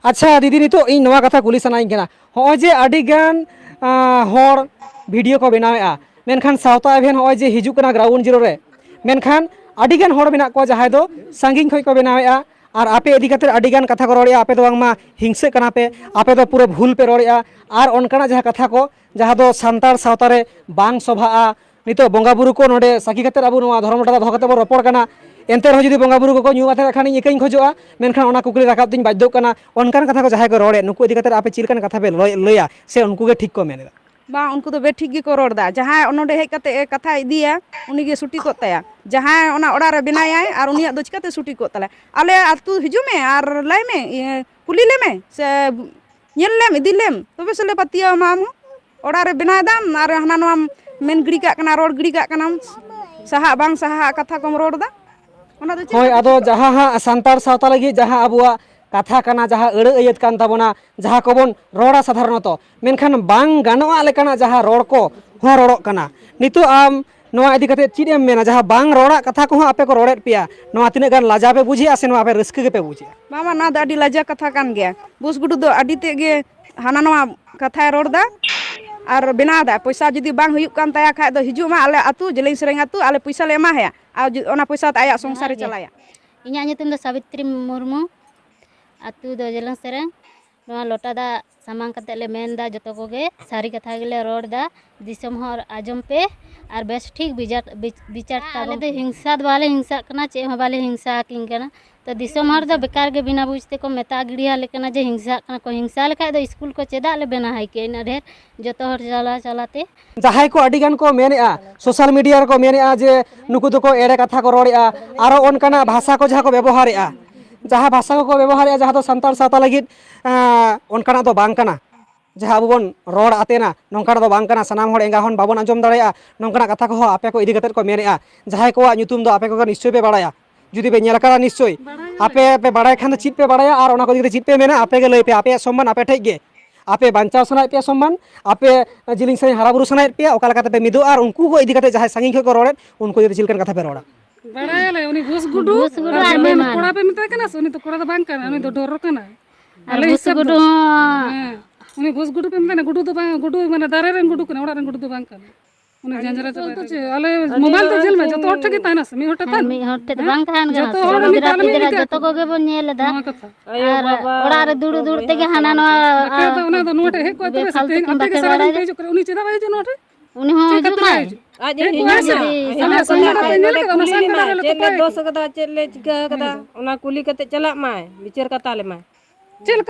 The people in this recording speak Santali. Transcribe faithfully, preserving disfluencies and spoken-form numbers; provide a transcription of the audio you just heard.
ᱟᱪᱪᱷᱟ ᱫᱤᱫᱤ, ᱱᱤᱛᱚᱜ ᱤᱧ ᱱᱚᱣᱟ ᱠᱟᱛᱷᱟ ᱠᱩᱞᱤ ᱥᱟᱱᱟᱧ ᱠᱟᱱᱟ, ᱦᱚᱸᱜᱼᱚᱭ ᱡᱮ ᱟᱹᱰᱤ ᱜᱟᱱ ᱟᱸ, ᱦᱚᱲ ᱵᱷᱤᱰᱤᱭᱳ ᱠᱚ ᱵᱮᱱᱟᱣᱮᱫᱼᱟ, ᱢᱮᱱᱠᱷᱟᱱ ᱥᱟᱶᱛᱟ ᱮᱵᱷᱮᱱ ᱦᱚᱸᱜᱼᱚᱭ ᱡᱮ ᱦᱤᱡᱩᱜ ᱠᱟᱱᱟ ᱜᱨᱟᱣᱩᱱᱰ ᱡᱤᱨᱳ ᱨᱮ, ᱢᱮᱱᱠᱷᱟᱱ ᱟᱹᱰᱤ ᱜᱟᱱ ᱦᱚᱲ ᱢᱮᱱᱟᱜ ᱠᱚᱣᱟ ᱡᱟᱦᱟᱸᱭ ᱫᱚ ᱥᱟᱺᱜᱤᱧ ᱠᱷᱚᱱ ᱠᱚ ᱵᱮᱱᱟᱣᱮᱫᱼᱟ, ᱟᱨ ᱟᱯᱮ ᱤᱫᱤ ᱠᱟᱛᱮ ᱟᱹᱰᱤ ᱜᱟᱱ ᱠᱟᱛᱷᱟ ᱠᱚ ᱨᱚᱲᱮᱫᱼᱟ, ᱟᱯᱮ ᱫᱚ ᱵᱟᱝᱢᱟ ᱦᱤᱝᱥᱟᱹᱜ ᱠᱟᱱᱟ ᱯᱮ, ᱟᱯᱮ ᱫᱚ ᱯᱩᱨᱟᱹ ᱵᱷᱩᱞ ᱯᱮ ᱨᱚᱲᱮᱫᱼᱟ, ᱟᱨ ᱚᱱᱠᱟᱱᱟᱜ ᱡᱟᱦᱟᱸ ᱠᱟᱛᱷᱟ ᱠᱚ ᱡᱟᱦᱟᱸ ᱫᱚ ᱥᱟᱱᱛᱟᱲ ᱥᱟᱶᱛᱟ ᱨᱮ ᱵᱟᱝ ᱥᱚᱵᱷᱟᱜᱼᱟ᱾ ᱱᱤᱛᱚᱜ ᱵᱚᱸᱜᱟ ᱵᱩᱨᱩ ᱠᱚ ᱱᱚᱰᱮ ᱥᱟᱹᱠᱷᱤ ᱠᱟᱛᱮ ᱟᱵᱚ ᱱᱚᱣᱟ ᱫᱷᱚᱨᱚᱢ ᱰᱟᱸᱰᱟ ᱫᱚᱦᱚ ᱠᱟᱛᱮ ᱵᱚᱱ ᱨᱚᱯᱚᱲ ᱠᱟᱱᱟ, ᱮᱱᱛᱮ ᱨᱮᱦᱚᱸ ᱡᱩᱫᱤ ᱵᱚᱸᱜᱟ ᱵᱩᱨᱩ ᱠᱚᱠᱚ ᱧᱩ ᱠᱟᱛᱮ ᱠᱷᱟᱱ ᱤᱧ ᱤᱠᱟᱹᱧ ᱠᱷᱚᱡᱚᱜᱼᱟ, ᱢᱮᱱᱠᱷᱟᱱ ᱚᱱᱟ ᱠᱩᱠᱞᱤ ᱨᱟᱠᱟᱵ ᱫᱚᱧ ᱵᱟᱫᱽᱫᱷᱚᱜ ᱠᱟᱱᱟ᱾ ᱚᱱᱠᱟᱱ ᱠᱟᱛᱷᱟ ᱠᱚ ᱡᱟᱦᱟᱸᱭ ᱠᱚ ᱨᱚᱲᱮᱫ, ᱱᱩᱠᱩ ᱤᱫᱤ ᱠᱟᱛᱮ ᱟᱯᱮ ᱪᱮᱫ ᱞᱮᱠᱟᱱ ᱠᱟᱛᱷᱟ ᱯᱮ ᱞᱟᱹᱭ- ᱞᱟᱹᱭᱟ, ᱥᱮ ᱩᱱᱠᱩ ᱜᱮ ᱴᱷᱤᱠ ᱠᱚ ᱢᱮᱱ ᱮᱫᱟ? ᱵᱟᱝ, ᱩᱱᱠᱩ ᱫᱚ ᱵᱮᱴᱷᱤᱠ ᱜᱮᱠᱚ ᱨᱚᱲ ᱮᱫᱟ᱾ ᱡᱟᱦᱟᱸᱭ ᱱᱚᱰᱮ ᱦᱮᱡ ᱠᱟᱛᱮ ᱮ ᱠᱟᱛᱷᱟ ᱤᱫᱤᱭᱟ, ᱩᱱᱤ ᱜᱮ ᱥᱩᱴᱤ ᱠᱚᱜ ᱛᱟᱭᱟ᱾ ᱡᱟᱦᱟᱸᱭ ᱚᱱᱟ ᱚᱲᱟᱜ ᱨᱮ ᱵᱮᱱᱟᱭᱟᱭ, ᱟᱨ ᱩᱱᱤᱭᱟᱜ ᱫᱚ ᱪᱤᱠᱟᱹᱛᱮ ᱥᱩᱴᱤ ᱠᱚᱜ ᱛᱟᱞᱮ? ᱟᱞᱮ ᱟᱹᱛᱩ ᱦᱤᱡᱩᱜ ᱢᱮ ᱟᱨ ᱞᱟᱹᱭ ᱢᱮ, ᱤᱭᱟᱹ, ᱠᱩᱞᱤ ᱞᱮᱢᱮ, ᱥᱮ ᱧᱮᱞ ᱞᱮᱢ, ᱤᱫᱤ ᱞᱮᱢ, ᱛᱚᱵᱮ ᱥᱮ ᱞᱮ ᱯᱟᱹᱛᱭᱟᱹᱣ ᱟᱢᱟ᱾ ᱟᱢ ᱦᱚᱸ ᱚᱲᱟᱜ ᱨᱮ ᱵᱮᱱᱟᱣ ᱫᱟᱢ ᱟᱨ ᱦᱟᱱᱟ ᱱᱚᱣᱟᱢ ᱢᱮᱱ ᱜᱤᱰᱤ ᱠᱟᱜ ᱠᱟᱱᱟ, ᱨᱚᱲ ᱜᱤᱰᱤ ᱠᱟᱜ ᱠᱟᱱᱟᱢ, ᱥᱟᱦᱟᱜ ᱵᱟᱝ ᱥᱟᱦᱟᱜ ᱠᱟᱛᱷᱟ ᱠᱚᱢ ᱨᱚᱲ ᱮᱫᱟ᱾ ᱚᱱᱟ ᱫᱚ ᱪᱮᱫ ᱦᱳᱭ, ᱞᱮᱠᱟ ᱟᱫᱚ ᱴᱷᱤᱠᱚᱜᱼᱟ? ᱡᱟᱦᱟᱸ ᱦᱟᱸᱜ ᱥᱟᱱᱛᱟᱲ ᱥᱟᱶᱛᱟ ᱞᱟᱹᱜᱤᱫ ᱡᱟᱦᱟᱸ ᱟᱵᱚᱣᱟᱜ ᱠᱟᱛᱷᱟ ᱠᱟᱱᱟ, ᱡᱟᱦᱟᱸ ᱟᱹᱲᱟᱹ ᱟᱹᱭᱟᱹᱛ ᱠᱟᱱ ᱛᱟᱵᱚᱱᱟ, ᱡᱟᱦᱟᱸ ᱠᱚᱵᱚᱱ ᱨᱚᱲᱟ ᱥᱟᱫᱷᱟᱨᱚᱱᱚᱛᱚ, ᱢᱮᱱᱠᱷᱟᱱ ᱵᱟᱝ ᱜᱟᱱᱚᱜᱼᱟ ᱞᱮᱠᱟᱱᱟᱜ ᱡᱟᱦᱟᱸ ᱨᱚᱲ ᱠᱚ ᱦᱚᱸ ᱨᱚᱲᱚᱜ ᱠᱟᱱᱟ᱾ ᱱᱤᱛᱚᱜ ᱟᱢ ᱱᱚᱣᱟ ᱤᱫᱤ ᱠᱟᱛᱮ ᱪᱮᱫ ᱮᱢ ᱢᱮᱱᱟ? ᱡᱟᱦᱟᱸ ᱵᱟᱝ ᱨᱚᱲᱟᱜ ᱠᱟᱛᱷᱟ ᱠᱚᱦᱚᱸ ᱟᱯᱮ ᱠᱚ ᱨᱚᱲᱮᱫ ᱯᱮᱭᱟ, ᱱᱚᱣᱟ ᱛᱤᱱᱟᱹᱜ ᱜᱟᱱ ᱞᱟᱡᱟᱣ ᱯᱮ ᱵᱩᱡᱷᱟᱹᱣᱟ ᱥᱮ ᱱᱚᱣᱟ ᱯᱮ ᱨᱟᱹᱥᱠᱟᱹ ᱜᱮᱯᱮ ᱵᱩᱡᱷᱟᱹᱣᱟ? ᱵᱟᱝ ᱵᱟᱝ, ᱱᱚᱣᱟ ᱫᱚ ᱟᱹᱰᱤ ᱞᱟᱡᱟ ᱠᱟᱛᱷᱟ ᱠᱟᱱ ᱜᱮᱭᱟ᱾ ᱵᱩᱥ ᱜᱩᱰᱩ ᱫᱚ ᱟᱹᱰᱤ ᱛᱮᱫ ᱜᱮ ᱦᱟᱱᱟ ᱱᱚᱣᱟ ᱠᱟᱛᱷᱟᱭ ᱨᱚᱲ ᱮᱫᱟ ᱟᱨ ᱵᱮᱱᱟᱣ ᱮᱫᱟ᱾ ᱯᱚᱭᱥᱟ ᱡᱩᱫᱤ ᱵᱟᱝ ᱦᱩᱭᱩᱜ ᱠᱟᱱ ᱛᱟᱭᱟ ᱠᱷᱟᱡ ᱫᱚ ᱦᱤᱡᱩᱜ ᱢᱟ ᱟᱞᱮ ᱟᱹᱛᱩ, ᱡᱮᱞᱮᱧ ᱥᱮᱨᱮᱧ ᱟᱹᱛᱩ, ᱟᱞᱮ ᱯᱚᱭᱥᱟ ᱞᱮ ᱮᱢᱟ ᱦᱟᱭᱟ ᱟᱨ ᱡᱩ-, ᱚᱱᱟ ᱯᱚᱭᱥᱟ ᱛᱮ ᱟᱭᱟᱜ ᱥᱚᱝᱥᱟᱨᱮ ᱡᱚᱦᱟᱨ ᱜᱮ᱾ ᱪᱟᱞᱟᱭᱟ᱾ ᱤᱧᱟᱹᱜ ᱧᱩᱛᱩᱢ ᱫᱚ ᱥᱟᱵᱤᱛᱨᱤ ᱢᱩᱨᱢᱩ, ᱟᱹᱛᱩ ᱫᱚ ᱡᱮᱞᱮᱧ ᱥᱮᱨᱮᱧ᱾ ᱱᱚᱣᱟ ᱞᱚᱴᱟ ᱫᱟᱜ ᱥᱟᱢᱟᱝ ᱠᱟᱛᱮ ᱞᱮ ᱢᱮᱱ ᱮᱫᱟ, ᱡᱚᱛᱚ ᱠᱚᱜᱮ ᱥᱟᱹᱨᱤ ᱠᱟᱛᱷᱟ ᱜᱮᱞᱮ ᱨᱚᱲ ᱮᱫᱟ᱾ ᱫᱤᱥᱚᱢ ᱦᱚᱲ ᱟᱸᱡᱚᱢ ᱯᱮ ᱟᱨ ᱵᱮᱥ ᱴᱷᱤᱠ ᱵᱤᱪᱟᱨ, ᱵᱤᱪ-, ᱵᱤᱪᱟᱨ ᱛᱟᱵᱚᱱ ᱯᱮ᱾ ᱟᱞᱮ ᱫᱚ ᱦᱤᱝᱥᱟ ᱫᱚ ᱵᱟᱞᱮ ᱦᱤᱝᱥᱟ ᱠᱟᱱᱟ, ᱪᱮᱫ ᱦᱚᱸ ᱵᱟᱞᱮ ᱦᱤᱝᱥᱟ ᱟᱹᱠᱤᱱ ᱠᱟᱱᱟ᱾ ᱛᱚ ᱫᱤᱥᱚᱢ ᱦᱚᱲ ᱫᱚ ᱵᱮᱠᱟᱨ ᱜᱮ ᱵᱤᱱᱟ ᱵᱩᱡᱽ ᱛᱮᱠᱚ ᱢᱮᱛᱟ ᱜᱤᱰᱤᱭᱟᱞᱮ ᱠᱟᱱᱟ ᱡᱮ ᱦᱤᱝᱥᱟᱜ ᱠᱟᱱᱟ ᱠᱚ᱾ ᱦᱤᱝᱥᱟ ᱞᱮᱠᱷᱟᱡ ᱫᱚ ᱤᱥᱠᱩᱞ ᱠᱚ ᱪᱮᱫᱟᱜ ᱞᱮ ᱵᱮᱱᱟᱣ ᱦᱟᱭ ᱠᱮᱭᱟ ᱤᱱᱟᱹᱜ ᱰᱷᱮᱨ? ᱡᱚᱛᱚ ᱦᱚᱲ ᱪᱟᱞᱟᱣ ᱪᱟᱞᱟᱣ ᱛᱮ᱾ ᱡᱟᱦᱟᱸᱭ ᱠᱚ ᱟᱹᱰᱤ ᱜᱟᱱ ᱠᱚ ᱢᱮᱱᱮᱫᱼᱟ, ᱥᱳᱥᱟᱞ ᱢᱤᱰᱤᱭᱟ ᱨᱮᱠᱚ ᱢᱮᱱᱮᱫᱼᱟ ᱡᱮ ᱱᱩᱠᱩ ᱫᱚᱠᱚ ᱮᱲᱮ ᱠᱟᱛᱷᱟ ᱠᱚ ᱨᱚᱲᱮᱫᱼᱟ, ᱟᱨᱚ ᱚᱱᱠᱟᱱᱟᱜ ᱵᱷᱟᱥᱟ ᱠᱚ ᱡᱟᱦᱟᱸ ᱠᱚ ᱵᱮᱵᱚᱦᱟᱨᱮᱫᱼᱟ, ᱡᱟᱦᱟᱸ ᱵᱷᱟᱥᱟ ᱠᱚᱠᱚ ᱵᱮᱵᱚᱦᱟᱨᱮᱫᱼᱟ, ᱡᱟᱦᱟᱸ ᱫᱚ ᱥᱟᱱᱛᱟᱲ ᱥᱟᱶᱛᱟ ᱞᱟᱹᱜᱤᱫ, ᱮᱸ, ᱚᱱᱠᱟᱱᱟᱜ ᱫᱚ ᱵᱟᱝ ᱠᱟᱱᱟ᱾ ᱡᱟᱦᱟᱸ ᱟᱵᱚ ᱵᱚᱱ ᱨᱚᱲ ᱟᱛᱮᱱᱟ, ᱱᱚᱝᱠᱟᱱᱟᱜ ᱫᱚ ᱵᱟᱝ ᱠᱟᱱᱟ, ᱥᱟᱱᱟᱢ ᱦᱚᱲ ᱮᱸᱜᱟ ᱦᱚᱱ ᱵᱟᱵᱚᱱ ᱟᱸᱡᱚᱢ ᱫᱟᱲᱮᱭᱟᱜᱼᱟ, ᱱᱚᱝᱠᱟᱱᱟᱜ ᱠᱟᱛᱷᱟ ᱠᱚᱦᱚᱸ ᱟᱯᱮ ᱠᱚ ᱤᱫᱤ ᱠᱟᱛᱮᱫ ᱠᱚ ᱢᱮᱱᱮᱫᱼᱟ᱾ ᱡᱟᱦᱟᱸᱭ ᱠᱚᱣᱟᱜ ᱧᱩᱛᱩᱢ ᱫᱚ ᱟᱯᱮ ᱠᱚᱜᱮ ᱱᱤᱥᱪᱳᱭ ᱯᱮ ᱵᱟᱲᱟᱭᱟ, ᱡᱩᱫᱤ ᱯᱮ ᱧᱮᱞ ᱟᱠᱟᱫᱟ ᱱᱤᱥᱪᱳᱭ᱾ ᱟᱯᱮ ᱯᱮ ᱵᱟᱲᱟᱭ ᱠᱷᱟᱱ ᱫᱚ ᱪᱮᱫ ᱯᱮ ᱵᱟᱲᱟᱭᱟ, ᱟᱨ ᱚᱱᱟ ᱠᱚ ᱤᱫᱤ ᱠᱟᱛᱮ ᱪᱮᱫ ᱯᱮ ᱢᱮᱱᱟ, ᱟᱯᱮ ᱜᱮ ᱞᱟᱹᱭ ᱯᱮ, ᱟᱯᱮᱭᱟᱜ ᱥᱚᱢᱢᱟᱱ ᱟᱯᱮ ᱴᱷᱮᱡ ᱜᱮ᱾ ᱟᱯᱮ ᱵᱟᱧᱪᱟᱣ ᱥᱟᱱᱟᱭᱮᱫ ᱯᱮᱭᱟ ᱥᱚᱢᱢᱟᱱ, ᱟᱯᱮ ᱡᱤᱞᱤᱧ ᱥᱟᱺᱜᱤᱧ ᱦᱟᱨᱟ ᱵᱩᱨᱩ ᱥᱟᱱᱟᱭᱮᱫ ᱯᱮᱭᱟ, ᱚᱠᱟ ᱞᱮᱠᱟ ᱛᱮᱯᱮ ᱢᱤᱫᱚᱜᱼᱟ, ᱟᱨ ᱩᱱᱠᱩ ᱠᱚ ᱤᱫᱤ ᱠᱟᱛᱮ ᱡᱟᱦᱟᱸᱭ ᱥᱟᱺᱜᱤᱧ ᱠᱷᱚᱱ ᱠᱚ ᱨᱚᱲᱮᱫ, ᱩᱱᱠᱩ ᱤᱫᱤ ᱠᱟᱛᱮ ᱪᱮᱫ ᱞᱮᱠᱟᱱ ᱠᱟᱛᱷᱟ ᱯᱮ ᱨᱚᱲᱟ? ᱵᱟᱲᱟᱭᱟᱞᱮ, ᱩᱱᱤ ᱵᱩᱥ ᱜᱩᱰᱩ, ᱵᱩᱥ ᱜᱩᱰᱩ ᱟᱨ ᱟᱨ ᱢᱮᱱ ᱢᱮᱢᱟ᱾ ᱠᱚᱲᱟ ᱯᱮ ᱢᱮᱛᱟᱭ ᱠᱟᱱᱟ ᱥᱮ? ᱩᱱᱤ ᱫᱚ ᱠᱚᱲᱟ ᱫᱚ ᱵᱟᱝ ᱠᱟᱱᱟ, ᱩᱱᱤ ᱫᱚ ᱰᱚᱨᱚ ᱠᱟᱱᱟᱭ᱾ ᱟᱨ ᱟᱞᱮ ᱵᱷᱩᱥ ᱦᱤᱥᱟᱹᱵ ᱜᱩᱰᱩ ᱫᱚ ᱦᱚᱸ᱾ ᱦᱮᱸ, ᱩᱱᱤ ᱵᱷᱩᱥ ᱜᱩᱰᱩ ᱯᱮ ᱢᱮᱛᱟᱭ ᱠᱟᱱᱟ, ᱜᱩᱰᱩ ᱫᱚ ᱵᱟᱝ, ᱜᱩᱰᱩ ᱢᱟᱱᱮ ᱫᱟᱨᱮ ᱨᱮᱱ ᱜᱩᱰᱩ ᱠᱟᱱᱟ, ᱚᱲᱟᱜ ᱨᱮᱱ ᱜᱩᱰᱩ ᱫᱚ ᱵᱟᱝ ᱠᱟᱱᱟ᱾ ᱩᱱᱤ ᱡᱟᱸᱡᱽᱨᱟ ᱪᱟᱵᱟᱭ ᱫᱚ ᱪᱮᱫ? ᱟᱞᱮ ᱢᱳᱵᱟᱭᱤᱞ ᱫᱚ ᱧᱮᱞ ᱢᱮ, ᱡᱚᱛᱚ ᱦᱚᱲ ᱴᱷᱮᱱ ᱜᱮ ᱛᱟᱦᱮᱱᱟ ᱥᱮ, ᱢᱤᱫ ᱦᱚᱲ ᱴᱷᱮᱱ ᱦᱮᱸ? ᱛᱟᱦᱮᱱ ᱢᱤᱫ ᱦᱚᱲ ᱴᱷᱮᱱ ᱫᱚ ᱦᱮᱸ? ᱵᱟᱝ ᱛᱟᱦᱮᱱ ᱠᱟᱱᱟ ᱡᱚᱛᱚ ᱥᱮ, ᱦᱚᱲ ᱜᱤᱫᱽᱨᱟᱹ ᱩᱱᱤ ᱯᱤᱫᱽᱨᱟᱹ ᱛᱟᱞᱮ ᱡᱚᱛᱚ ᱠᱚᱜᱮ ᱵᱚᱱ ᱧᱮᱞ ᱮᱫᱟ᱾ ᱱᱚᱣᱟ ᱠᱟᱛᱷᱟ᱾ ᱟᱨ ᱚᱲᱟᱜ ᱨᱮ ᱫᱩᱲᱩᱵ ᱫᱩᱲᱩᱵ ᱛᱮᱜᱮ ᱦᱟᱱᱟ ᱱᱚᱣᱟ ᱵᱟᱠᱷᱟᱡ ᱫᱚ ᱚᱱᱟ ᱫᱚ ᱱᱚᱣᱟ ᱴᱷᱮᱱ ᱦᱮᱡ ᱠᱚᱜᱼᱟ, ᱛᱚᱵᱮ ᱥᱮ ᱵᱮᱯᱷᱟᱞᱛᱩ ᱛᱮᱦᱮᱧ ᱠᱤᱝᱵᱟ ᱟᱯᱮ ᱜᱮ ᱥᱟᱨᱟ ᱠᱷᱮᱞᱣᱟᱲ ᱫᱤᱱ ᱯᱮ ᱨᱮ ᱦᱤᱡᱩᱜ ᱠᱟᱱᱟ, ᱩᱱᱤ ᱪᱮᱫᱟᱜ ᱵᱟᱭ ᱦᱤᱡᱩᱜ? ᱩᱱᱤ ᱦᱚᱸ ᱦᱤᱡᱩᱜ ᱢᱟᱭ᱾ ᱟᱡ ᱮ ᱦᱮᱡ ᱦᱤᱡᱩᱜ ᱠᱚᱜᱼᱟᱭ ᱥᱮ? ᱢᱟ᱾ ᱟᱞᱮ ᱥᱟᱢᱱᱟ ᱨᱮ ᱯᱮ ᱧᱮᱞ ᱠᱟᱫᱟ, ᱚᱱᱟ ᱥᱟᱢᱱᱟ ᱨᱮ ᱟᱞᱮ ᱪᱮᱫ ᱞᱮ ᱛᱚᱯᱟᱭ ᱫᱳᱥ ᱠᱟᱫᱟ, ᱪᱮᱫ ᱞᱮ ᱪᱤᱠᱟᱹ ᱠᱟᱫᱟ, ᱚᱱᱟ ᱠᱩᱞᱤ ᱠᱟᱛᱮ ᱪᱟᱞᱟᱜ ᱢᱟᱭ, ᱵᱤᱪᱟᱹᱨ ᱠᱟᱛᱟ ᱞᱮ ᱢᱟᱭ᱾ ᱪᱮᱫ ᱞᱮᱠᱟ